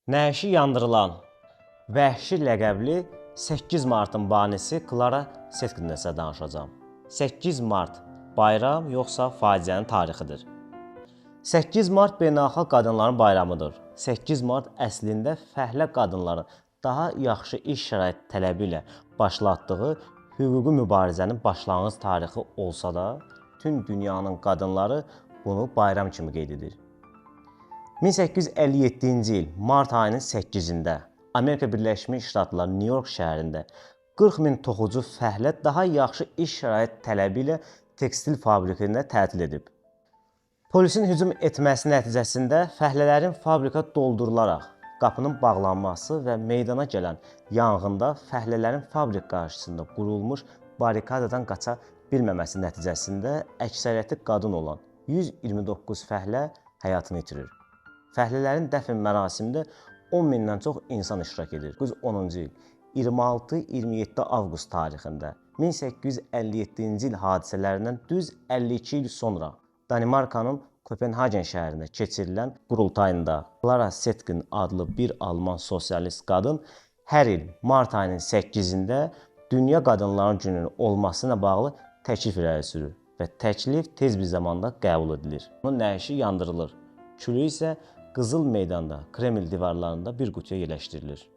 Nəşi yandırılan vəhşi ləqəbli 8 Martın banisi Klara Zetkindən sizə danışacağam. 8 Mart bayram yoxsa faciənin tarixidir. 8 Mart beynəlxalq qadınların bayramıdır. 8 Mart əslində fəhlə qadınların daha yaxşı iş şəraiti tələbi ilə başlatdığı hüquqi mübarizənin başlanğıc tarixi olsa da, bütün dünyanın qadınları bunu bayram kimi qeyd edir. 1857-ci il mart ayının 8-də Amerika Birləşmiş Ştatları New York şəhərində 40 min toxucu fəhlə daha yaxşı iş şəraiti tələbi ilə tekstil fabrikində tətil edib. Polisin hücum etməsi nəticəsində fəhlələrin fabrika doldurularaq qapının bağlanması və meydana gələn yanğında fəhlələrin fabrik qarşısında qurulmuş barikadadan qaça bilməməsi nəticəsində əksəriyyəti qadın olan 129 fəhlə həyatını itirir. Fəhlələrin dəfn mərasimində 10 mindən çox insan iştirak edir. 1910-cu il 26-27 avqust tarixində 1857-ci il hadisələrindən düz 52 il sonra Danimarkanın Kopenhagen şəhərində keçirilən qurultayında Klara Zetkin adlı bir alman sosialist qadın hər il mart ayının 8-də Dünya Qadınların Gününün olması ilə bağlı təklif irəli sürür və təklif tez bir zamanda qəbul edilir. Onun nəşi yandırılır. Külü isə Qızıl Meydanda, Kreml divarlarında bir qutuya yerləşdirilir.